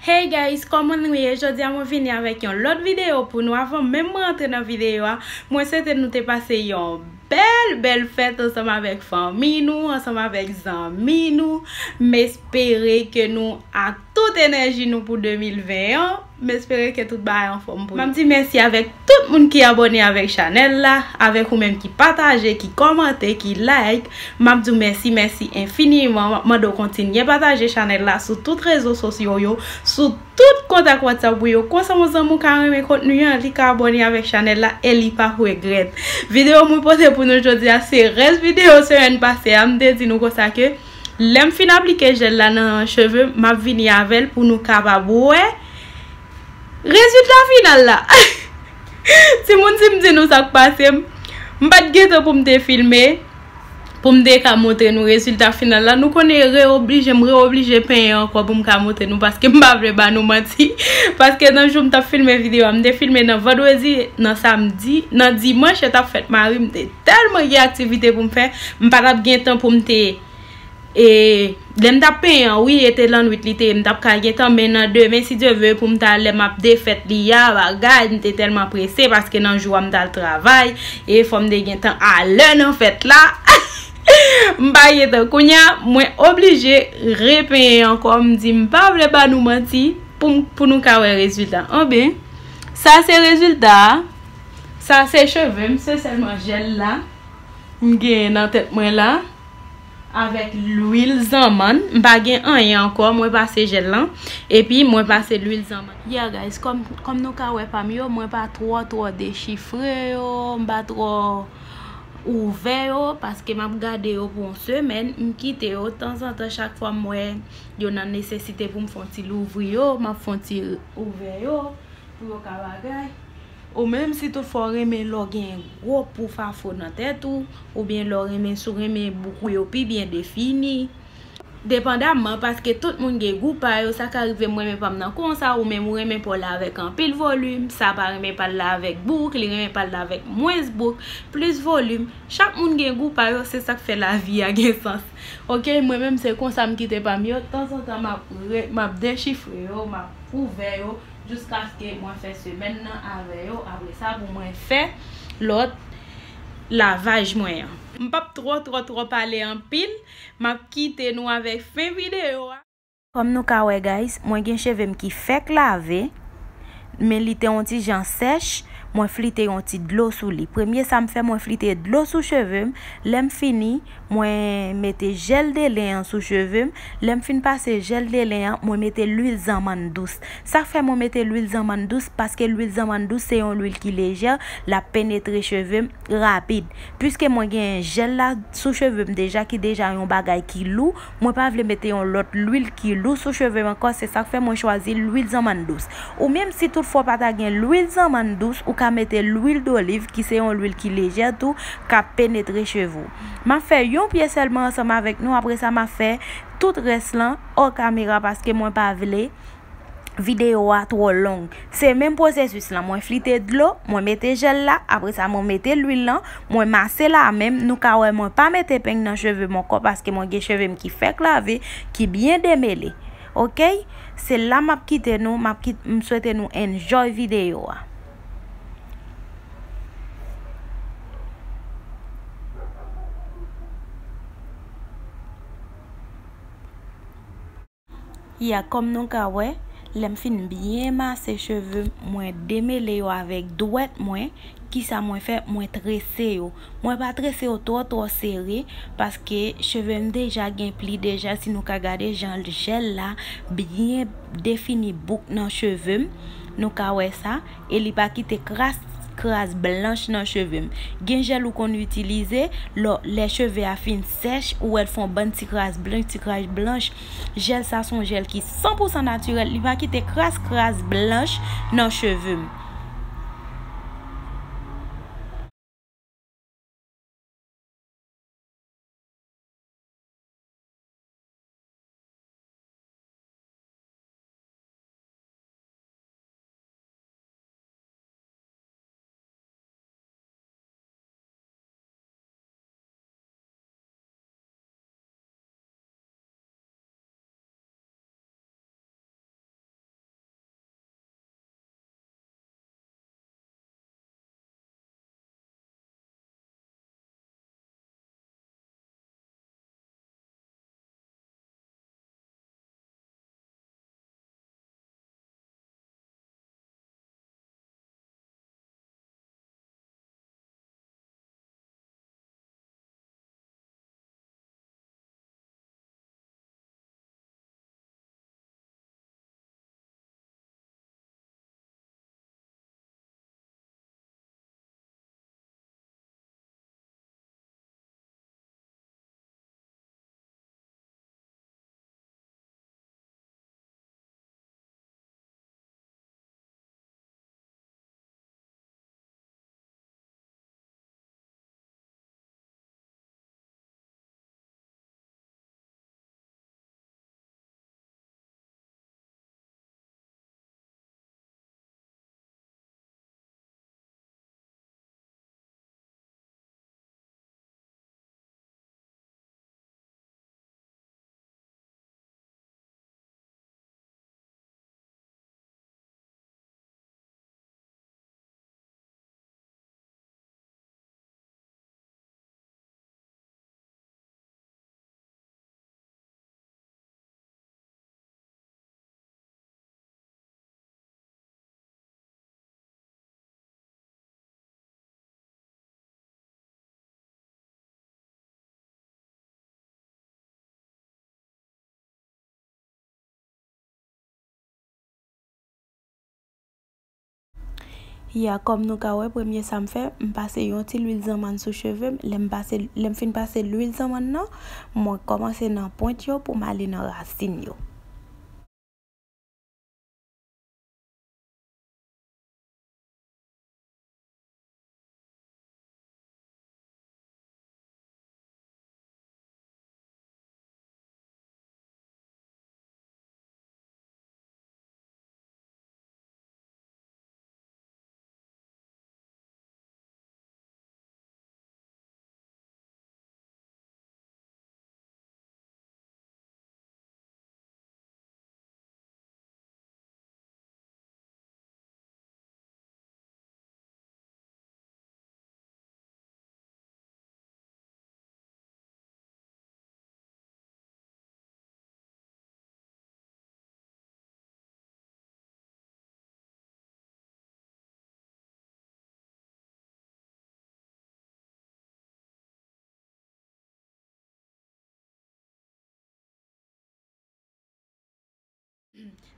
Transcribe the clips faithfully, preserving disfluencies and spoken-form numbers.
Hey guys, kòman nou ye? Jodi a mwen vini avèk yon lòt videyo pou nou. Avan menm mwen antre nan videyo a, mwen swete nou te pase yon bèl, bèl fèt ansanm avèk fanmi nou, ansanm avèk zanmi nou. M espere ke nou ak tout enèji nou pou de mil ven an. M espere ke tout bagay anfòm pou nou. M ap di mèsi avèk tout moun ki abòne avèk chanèl la, avèk ou menm ki pataje, ki kòmante, ki like. M ap di w mèsi, mèsi enfiniman. M ap mande w kontinye pataje chanèl la sou tout rezo sosyo yo, sou tout kontak WhatsApp ou yo. Konsa yon zanmi w ka renmen kontni an, li ka abòne avèk chanèl la e li p ap regrèt. Videyo mwen pote pou nou jodi a, se rès videyo semèn pase a. M te di nou konsa ke lè m fin aplike jèl la nan cheve m, m ap vini avè l pou nou kapab wè rezilta final la. Timoun, si m di nou sa k pase m, m pa t gen tan pou m te filme, pou m te ka montre nou rezilta final la. Nou konnen reoblije, m reoblije penyen ankò pou m ka montre nou, paske m pa vle ba nou manti. Paske nan jou m t ap filme videyo a, m te filme nan vandredi, nan samdi, nan dimanch, yo t ap fèt mari, m te tèlman gen aktivite pou m fè, m pa t ap gen tan pou m te E lè m t ap penyen an, wi, e te lannwit li te ye, m t ap ka gen tan, men nan demen, si Dye vle, pou m ta lè m ap defèt li a, bagay, m te tèlman prese, paske nan jou a m t al travay, e fò m te gen tan alè nan fèt la. M pa gen tan. Kounye a, mwen oblije repenyen ankò, m di m pa vle ba nou manti, pou m, pou nou ka wè rezilta. Anben, sa se rezilta a. Sa se cheve m, se sèlman jèl la m genyen nan tèt mwen la. Avèk lwil zanmann. M pa gen anyen ankò, mwen pase jèl lan, epi mwen pase lwil zanmann. Yeah guys, kòm, kòm nou ka wè pa m yo, mwen pa twò, twò dechifre yo, m pa twò ouvè yo, paske m ap gade yo pou yon semèn, m kite yo tanzantan, chak fwa m wè yo nan nesesite pou m fè yon ti louvri yo, m ap fè yon ti ouvè yo. Pou yo ka bagay. Ou menm, si toutfwa w renmen lè w gen gwo pouf afro nan tèt ou, oubyen lè w renmen, si w renmen bouk ou yo pi byen defini, depandamman, paske tout moun gen gou pa yo, sa ka rive m renmen pa m nan konsa, ou menm ou renmen pa w la avèk anpil volim, sa pa renmen pa l la avèk bouk, li renmen pa l la avèk mwens bouk, plis volim. Chak moun gen gou pa yo, se sa k fè lavi a gen sans. Oke, mwen menm se konsa m kite pa m yo, tanzantan m ap re-, m ap dechifre yo, m ap ouvè yo, jiskaske mwen fè semèn nan avè yo. Apre sa, pou mwen fè lòt lavaj mwen an. M p ap twò, twò, twò pale anpil. M ap kite nou avèk fen videyo a. Kòm nou ka wè, guys, mwen gen cheve m ki fèk lave, men li te yon ti jan sèch. Mwen flite yon ti dlo sou li. Premye sa m fè, mwen flite dlo sou cheve m. Lè m fini, mwen mete jèl de len an sou cheve m. Lè m fin pase jèl de len an, mwen mete lwil zanmann dous. Sa k fè mwen mete lwil zanmann dous, paske lwil zanmann dous se yon lwil ki lejè, l ap penetre cheve m rapid. Piske mwen gen jèl la sou cheve m deja, ki deja yon bagay ki lou, mwen pa vle mete yon lòt lwil ki lou sou cheve m ankò, se sa k fè mwen chwazi lwil zanmann dous. Ou menm, si toutfwa w pa ta gen lwil zanmann dous, ou ka mete lwil doliv, ki se yon lwil ki lejè tou, k ap penetre cheve w. M ap fè yon pye sèlman ansanm avèk nou, apre sa m ap fè tout rès lan hors caméra, paske mwen pa vle videyo a twò long. Se menm pwosesis lan, mwen flite dlo, mwen mete jèl la, apre sa mwen mete lwil lan, mwen mase l a men m, nou ka wè mwen pa mete peng nan cheve m ankò, paske mwen gen cheve m ki fèk lave, ki byen demele. Oke? Se la m ap kite nou, m ap kit-, m swete nou enjoy videyo a. Ya, kòm nou ka wè, lè m fin byen mase cheve m, mwen demele yo avèk dwèt mwen. Kisa mwen fè? Mwen trese yo. Mwen pa trese yo twò, twò sere, paske cheve m deja gen pli deja. Si nou ka gade jan jèl la byen defini bouk nan cheve m, nou ka wè sa. E li pa kite kras, kras blanch nan cheve m. Gen jèl ou konn itilize, lò, lè cheve a fin sèch, ou wè l fè yon bann ti kras blanch, ti kras blanch. Jèl sa se yon jèl ki san pou san natirèl, li pa kite kras, kras blanch nan cheve m. Ya, kòm nou ka wè, premye sa m fè, m pase yon ti lwil zanmann sou cheve m. Lè m pase, lè m fin pase lwil zanmann nan, mwen kòmanse nan pwent yo pou m ale nan rasin yo.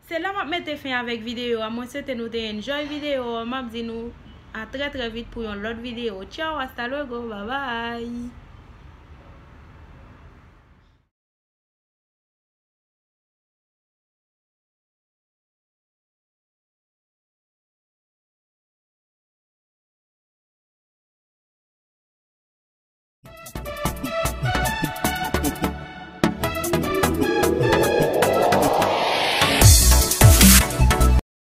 Se la m ap mete fen avèk videyo a. Mwen swete nou te enjoy videyo a. M ap di nou a trè trè vit pou yon lòt videyo. Tchaw, hasta luego, babay.